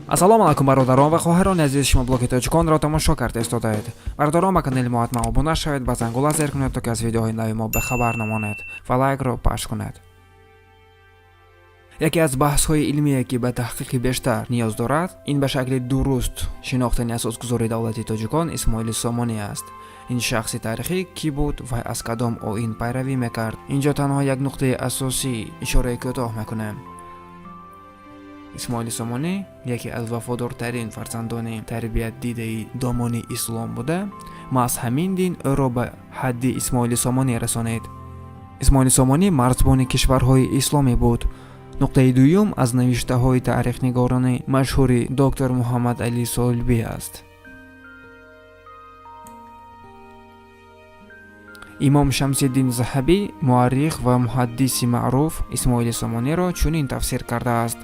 Ассалому алайкум, бародарон ва хоҳарони азиз! Шумо блоги тоҷиконро тамошо карда истодаед. Бародарон, ба канали мо ҳатман обуна шавед, ба зангула зер кунед, то ки аз видеоҳои нави мо бехабар намонед, ва лайкро пахш кунед. Яке аз баҳсҳои илмие, ки ба таҳқиқи бештар ниёз дорад, ин ба шакли дуруст шинохтани асосгузори давлати тоҷикон Исмоили Сомонӣ аст. Ин шахси таърихӣ кӣ буд ва аз кадом оин пайравӣ мекард? Инҷо танҳо як нуқтаи асосӣ ишораи кӯтоҳ мекунем. Исмоили Сомонӣ яке аз вафодортарин фарзандони тарбиятдидаи домони ислом буда, маҳз ҳамин дин ӯро ба ҳадди Исмоили Сомонӣ расонид. Исмоили Сомонӣ марзбони кишварҳои исломӣ буд. Нуқтаи дуюм аз навиштаҳои таърихнигорони машҳури доктор Муҳаммад Али Солбӣ аст. Имом Шамсиддин Заҳабӣ, муаррих ва муҳаддиси маъруф, Исмоили Сомониро чунин тафсир кардааст: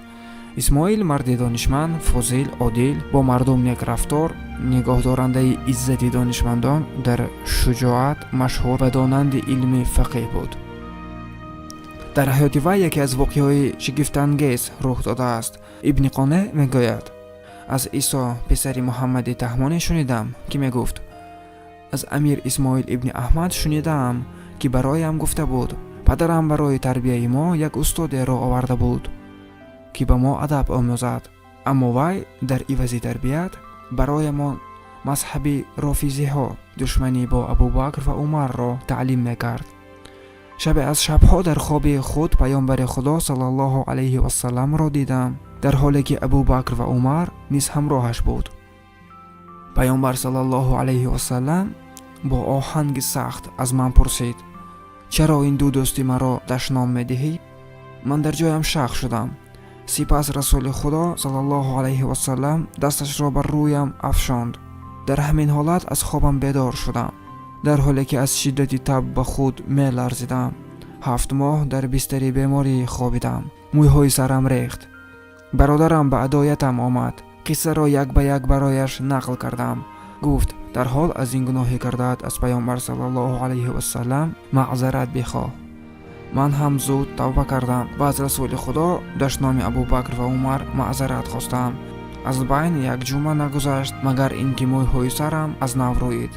Исмоил марди донишманд, фозил, одил, бо мардум некрафтор, нигоҳдорандаи иззати донишмандон, дар шуҷоат машҳур ва донанди илми фақеҳ буд. Дар ҳаёти вай яке аз воқеаҳои шигифтангез рух додааст. Ибни Қоне мегӯяд: аз Исо писари Муҳаммади Таҳмонӣ шунидам, ки мегуфт: аз амир Исмоил ибни Аҳмад шунидаам, ки бароям гуфта буд: падарам барои тарбияи мо як устодеро оварда буд, ки ба мо адаб омӯзад, аммо вай дар ивази тарбият бароямон мазҳаби рофизиҳо, душманӣ бо Абубакр ва Умарро таълим мекард. Шабе аз шабҳо дар хоби худ паёмбари Худо саллаллоҳу алайҳи вассаламро дидам, дар ҳоле ки Абубакр ва Умар низ ҳамроҳаш буд. Паёмбар саллаллоҳу алайҳи вассалам бо оҳанги сахт аз ман пурсид: чаро ин ду дӯсти маро дашном медиҳӣ? Ман дар ҷоям шах шудам. Сипас Расули Худо саллаллоҳу алайҳи вассалам дасташро бар рӯям афшонд. Дар ҳамин ҳолат аз хобам бедор шудам, дар ҳоле ки аз шиддати таб ба худ меларзидам. 7 моҳ дар бистари беморӣ хобидам, мӯйҳои сарам рехт. Бародарам ба адоятам омад. Қиссаро як ба як барояш нақл кардам. Гуфт: дарҳол аз ин гуноҳе кардаат аз паёмбар саллаллоҳу алайҳи вассалам маъзарат бихоҳ. Ман ҳам зуд тавба кардам ва аз Расули Худо дашноми Абубакр ва Умар маъзарат хостам. Аз байн як ҷумъа нагузашт, магар ин ки мӯйҳои сарам аз нав рӯид.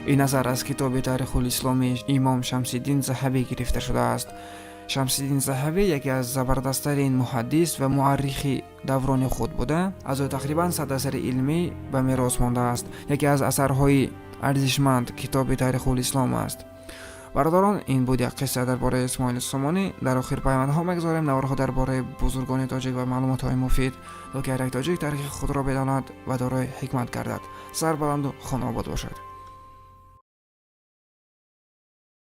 Ин асар аз китоби Таърихулисломи имом Шамсиддин Заҳабӣ гирифта шудааст. Шамсиддин Заҳабӣ яке аз забардасттарин муҳаддис ва муаррихи даврони худ буда, аз ӯ тақрибан 100 асари илмӣ ба мерос мондааст. Яке аз асарҳои арзишманд китоби Таърихулислом аст. Бародарон, ин буд як қисса дар бораи Исмоили Сомонӣ. Дар охир пайвандҳо мегузорем наворҳо дар бораи бузургони тоҷик ва маълумотҳои муфид, то ки ҳар як тоҷик таърихи худро бидонад ва дорои ҳикмат гардад. Сарбаланду хонаобод бошад.